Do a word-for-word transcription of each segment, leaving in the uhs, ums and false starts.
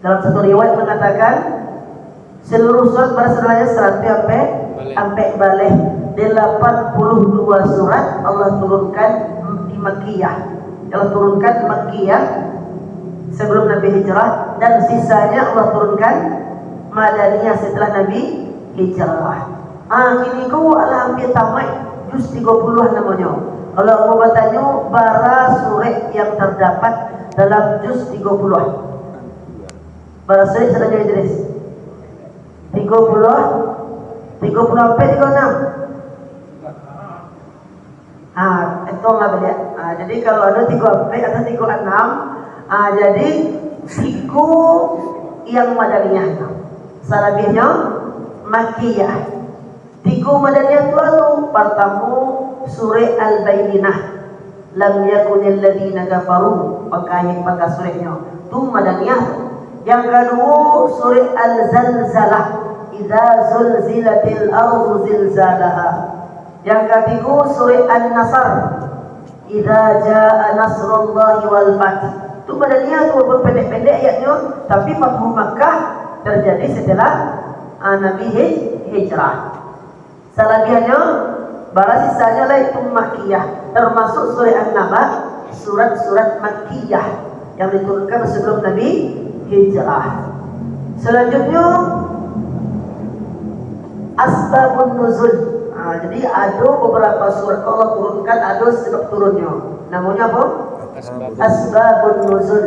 Dalam satu riwayat mengatakan, seluruh surat bara sabananyo saratuih ampek, ampek baleh. Delapan puluh dua surat Allah turunkan di Makkiyah. Allah turunkan Makkiyah sebelum Nabi hijrah, dan sisanya Allah turunkan Madaniyah setelah Nabi hijrah. Ah, kini ko alah ampia tamaik juz tigo puluah namonyo. Kalau ambo batanyo, bara surek yang terdapat dalam juz tigo puluah? Bara surek sabananyo, Idris? Tigo puluah, tigo puluah ampek, tigo anam? Ah, etonglah baliak. Ah, jadi kalau ado tigo ampek atau tigo anam, ah, jadi tigo yang Madaniyah tu. Salabiahnyo Makkiyah. Tigo Madaniyah tu ado, partamo surek Al-Bayyinah. Lam yakunil ladzina kafaru, pakaian pangka sureknyo. Tu Madaniyah tu. Yang kaduo surek Al-Zalzalah. Idza zulzilatil ardu zilzalaha. Yang katigo surek An-Nasr. Idza jaa nasrullahi wal fath. Tu Madaniyah tu, walaupun pendek-pendek ayatnyo, tapi Fathu Makkah terjadi setelah, ah, Nabi hij-, hijrah. Salabiahnyo, bara sisanyo lai tu Makkiyah, termasuk surek An-Naba, surat-surat Makkiyah yang diturunkan sebelum Nabi hijrah. Selanjutnyo, asbabun nuzul. Ha, jadi ado beberapa surat Allah turunkan, ado sebab turunnyo. Namonyo apo? Asbabun nuzul.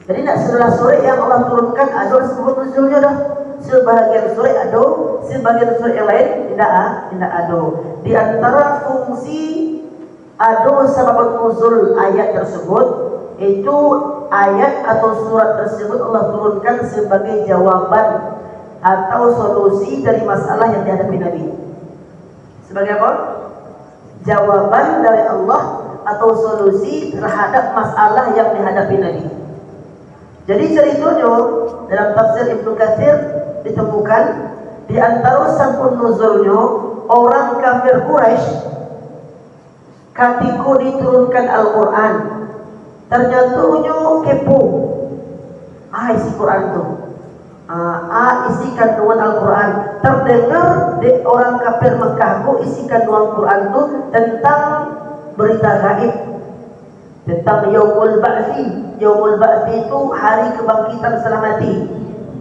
Jadi, ndak sagalo surek yang Allah turunkan ado sabab nuzulnyo doh. Sebahagian surek ado, sebahagian surek yang lain indak, ah, indak ado. Di antara fungsi ado sabab nuzul ayat tersebut, itu ayat atau surat tersebut Allah turunkan sebagai jawaban atau solusi dari masalah yang dihadapi Nabi. Sebagai apa? Jawaban dari Allah atau solusi terhadap masalah yang dihadapi Nabi. Jadi, caritonyo, dalam tafsir Ibnu Katsir ditemukan, di antara sabab nuzulnyo, orang kafir Quraisy, katiko diturunkan Al-Quran, ternyata nyo kepo, ah, isi Quran tu. Ah, ah, isi kandungan Al-Quran. Terdengar dek orang kafir Mekah ko isi kandungan Quran tu tentang berita gaib. Tentang Yaumul Ba'tsi. Yaumul Ba'tsi tu hari kebangkitan setelah mati.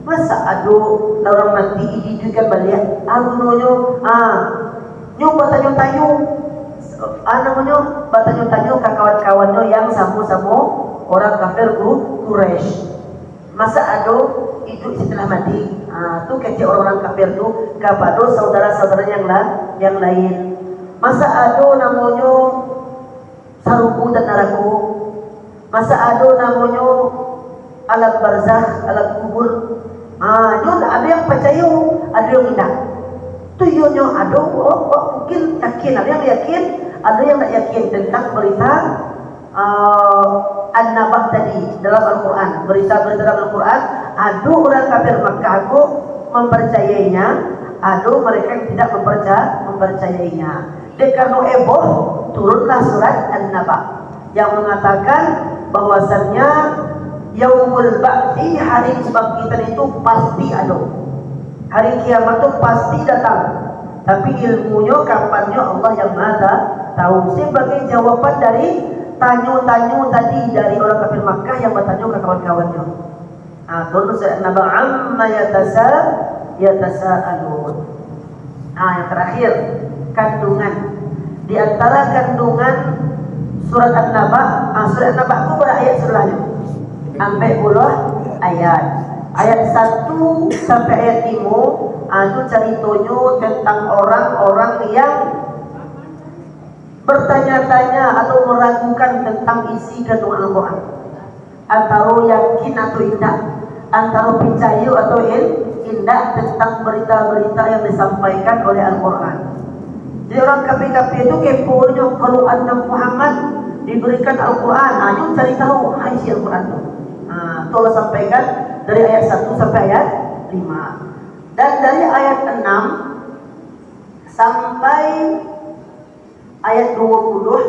Masa ado urang mati dihiduikan baliak? Apo gunonyo? Ah, nyo batanyo-tanyo, ah, namonyo, batanyo-tanyo ka kawan-kawannyo yang samo-samo orang kafir Qu-, Quraisy. Masa ado iduik setelah mati? Ah, tu kecek orang-orang kafir tu kapado saudara-saudara yang la-, yang lain. Masa ado namonyo sarugo dan narako. Masa ado namonyo alam barzakh, alam kubur. Ha, nyo ado yang pacayo, ado yang indak. Tu iyo nyo ado, oh, oh, mungkin yakin, ado yang yakin, ado yang tak yakin tentang berita, ah, An-Naba tadi dalam Al-Quran. Berita-berita dalam Al-Quran, ado urang kafir Makkah ko mempercayainya, ado mereka yang tidak memperca-, mempercayainya. Dek karano eboh, turunlah surat An-Naba yang mengatakan bahwasannya Yaumul Ba'tsi, hari kebangkitan itu pasti ado. Hari kiamat tu pasti datang. Tapi ilmunyo, kapannyo, Allah yang Maha Ta-, Tahu. Sebagai jawaban dari tanyo-tanyo tadi dari orang kafir Makkah yang batanyo ka kawan-kawannyo. Ah, turun surat An-Naba, amma yatasa-, yatasaalun. Ah, yang terakhir, kandungan. Di antara kandungan surat An-Naba, ah, surat An-Naba tu bara ayat sabanahnyo? Ampek puluah ayat. Ayat satu sampai ayat limo, ah, tu caritonyo tentang orang-orang yang bertanya-tanya atau meragukan tentang isi kandungan Al-Quran. Antaro yakin atau indak, antaro picayo atau in-, indak tentang berita-berita yang disampaikan oleh Al-Quran. Jadi, orang kafir-kafir tu keponyo, kalau Nabi Muhammad diberikan Al-Quran, ha, nyo cari tahu, ha, isi Al-Quran tu. Ha, tu Allah sampaikan dari ayat satu sampai ayat lima. Dan dari ayat enam sampai ayat dua puluh,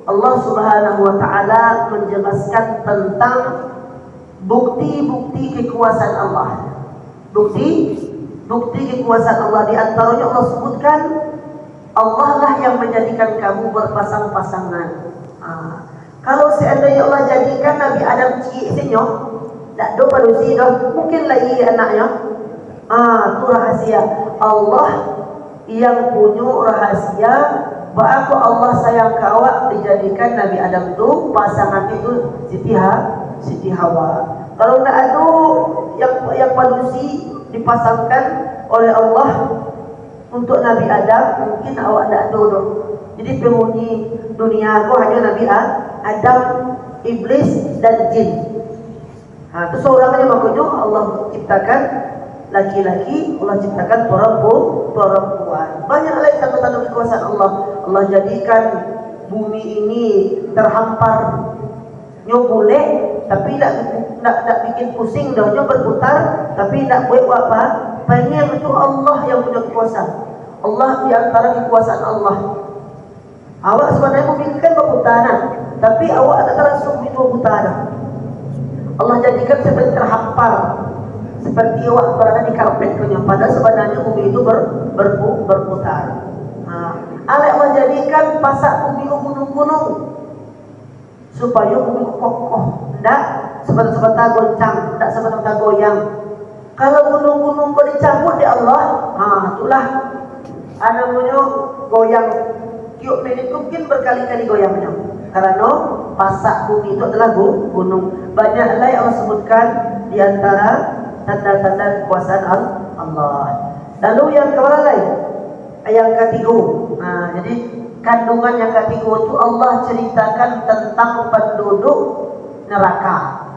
Allah Subhanahu wa Ta'ala menjelaskan tentang Bukti-bukti kekuasaan Allah. Bukti, bukti kekuasaan Allah, di antaranya Allah sebutkan, Allah lah yang menjadikan kamu berpasang-pasangan. Ha. Kalau seandainya Allah jadikan Nabi Adam ciek sajo, ndak ado padusi doh, mungkin lai anaknyo. Ah, tu rahasia. Allah yang punyo rahasia, baa kok Allah sayang ka awak, dijadikan Nabi Adam tu, pasangan itu Siti Ha-, Siti Hawa. Kalau ndak ado yang, yang padusi dipasangkan oleh Allah untuk Nabi Adam, mungkin awak ndak ado doh. Jadi penghuni dunia ko hanyo Nabi A-, Adam, Iblis, dan jin. Ha, tu sorang aja, makonyo Allah ciptakan laki-laki, Allah ciptakan perempu-, perempuan. Banyak lai tanda-tanda kekuasaan Allah. Allah jadikan bumi ini terhampar. Nyo bulek, tapi ndak, ndak, ndak bikin pusing doh. Nyo berputar, tapi ndak buek apa. Paniang tu Allah yang punyo kuasa. Allah di antara kekuasaan Allah. Awak sabananyo bumi kan baputa nah, tapi awak ndak langsung bumi tu baputa nah. Allah jadikan seperti terhampar, seperti awak berada di karpet tu nyo, padahal sabananyo bumi tu ber-, berpu-, berputar. Ha. Alek Allah jadikan pasak bumi tu gunung-gunung, supayo bumi tu kokoh, ndak sabanta-sabanta goncang, ndak sabanta-sabanta goyang. Kalau gunung-gunung ko dicabuik dek Allah, ha, itulah, a, namonyo goyang. Tiok menit tu mungkin berkali-kali goyangnyo. Karano pasak bumi tu adalah gu-, gunung. Banyak lai Allah sebutkan di antara tanda-tanda kekuasaan Al-, Allah. Lalu yang kamana lai? Yang katigo. Nah, jadi kandungan yang katigo tu Allah ceritakan tentang penduduk neraka.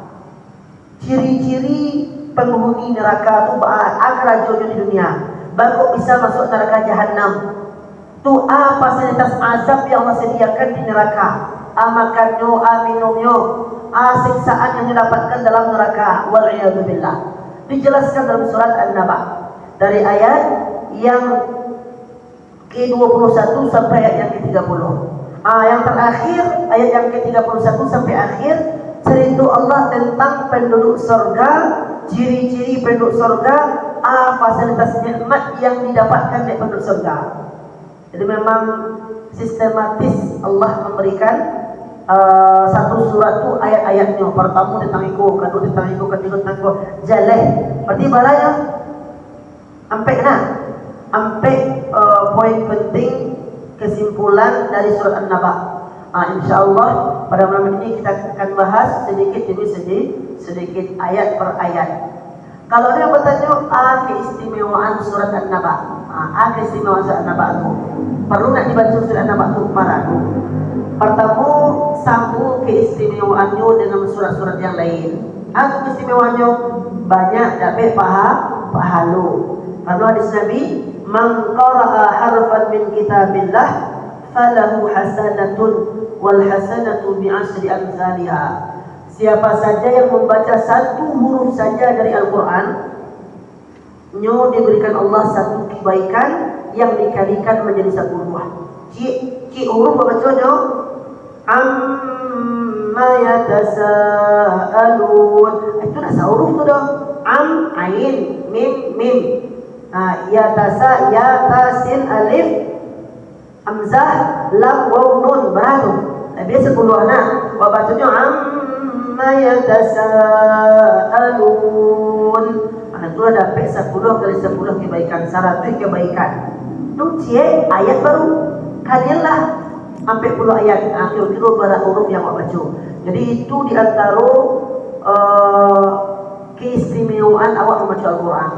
Ciri-ciri penghuni neraka tu baa karajonyo di dunia. Baa kok bisa masuk neraka jahanam. Tu a fasilitas azab yang Allah sediakan di neraka. A makannyo, a minumnyo, a siksaan yang didapatkan dalam neraka. Wal iyadzu billah. Dijelaskan dalam surat An-Naba. Dari ayat yang ke dua puluh satu sampai ayat yang ke tiga puluh. Ah, yang terakhir, ayat yang ke tiga puluh satu sampai akhir, cerita Allah tentang penduduk surga, ciri-ciri penduduk surga, ah, fasilitas nikmat yang didapatkan dari penduduk surga. Jadi memang sistematis Allah memberikan, eh, satu surat tu ayat-ayatnyo. Pertama tentang iko, kedua tentang iko, ketiga tentang iko. Jaleh. Berarti baranya ampek nah. Ampek, eh, poin penting kesimpulan dari surat An-Naba. Ah, insya Allah pada malam ini kita akan bahas sedikit demi sedi-, sedikit ayat per ayat. Kalau ada yang bertanya, ah, keistimewaan surat An-Naba. Ah, ah, keistimewaan surat An-Naba tu. Perlu nak dibaca surat An-Naba tu? Paralu. Pertama, samo keistimewaannyo dengan surat-surat yang lain. Ah, keistimewaannyo banyak dapek paha-, pahalo. Karena hadis Nabi, "Man qara'a harfan min kitabillah, falahu hasanatun, wal hasanatu bi asyri amsaliha." Siapa saja yang membaca satu huruf saja dari Al-Quran, nyo diberikan Allah satu kebaikan yang dikalikan menjadi sepuluh. Cik, cik huruf babaconyo, amma yatasaalun. Itu nak sahuruf tu doh. Am, ain, mim, mim. Ha, yatasa, ya, ta, sin, alif, hamzah, lam, waw, nun, bara tu? Labiah sapuluah nah. Wak baconyo, amma yatasaalun. Mano tu lah dapek sapuluah kali sapuluah kebaikan, saratuih kebaikan. Tu ciek ayat baru. Kalianlah ampek puluah ayat. Ha, kiro-kiro bara huruf yang awak baco. Jadi itu di antaro, eh, keistimewaan awak mambaco Al-Quran.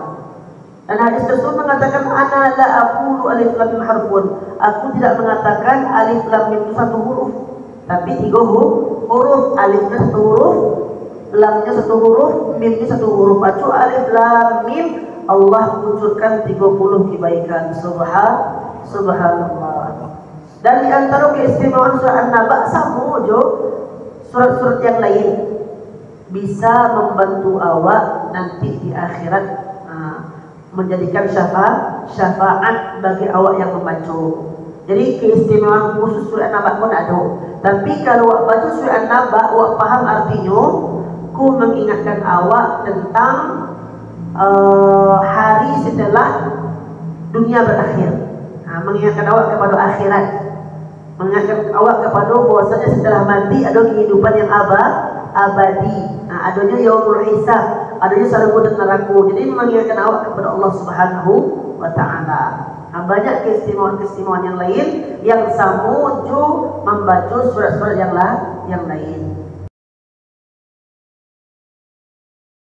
Dan hadis tersebut mengatakan, "Ana la aqulu alif lam mim harfun." Aku tidak mengatakan alif lam mim itu satu huruf, tapi tiga hu-, huruf. Alifnya satu huruf, lamnya satu huruf, mimnya satu huruf. Baco alif lam mim, Allah kucurkan tiga puluh kebaikan. Subhan-, subhanallah. Dan di antara keistimewaan surat An-Naba samo jo surat-surat yang lain, bisa membantu awak nanti di akhirat, ha, menjadikan syafa-, syafaat bagi awak yang membaco. Jadi keistimewaan khusus surat An-Naba pun ado. Tapi kalau awak baco surat An-Naba, awak paham artinyo, Aku mangingatkan awak tentang uh, hari setelah dunia berakhir. Ha, mangingatkan awak kepada akhirat. Mangingatkan awak kepada bahwasanya setelah mati ada kehidupan yang aba, abadi. Ha, adanya yaumul hisab, adanya syurga dan neraka. Jadi mangingatkan awak kepada Allah Subhanahu wa taala. Ha, banyak keistimewaan-keistimewaan yang lain yang samo jo mambaco surat-surat yang la, yang lain.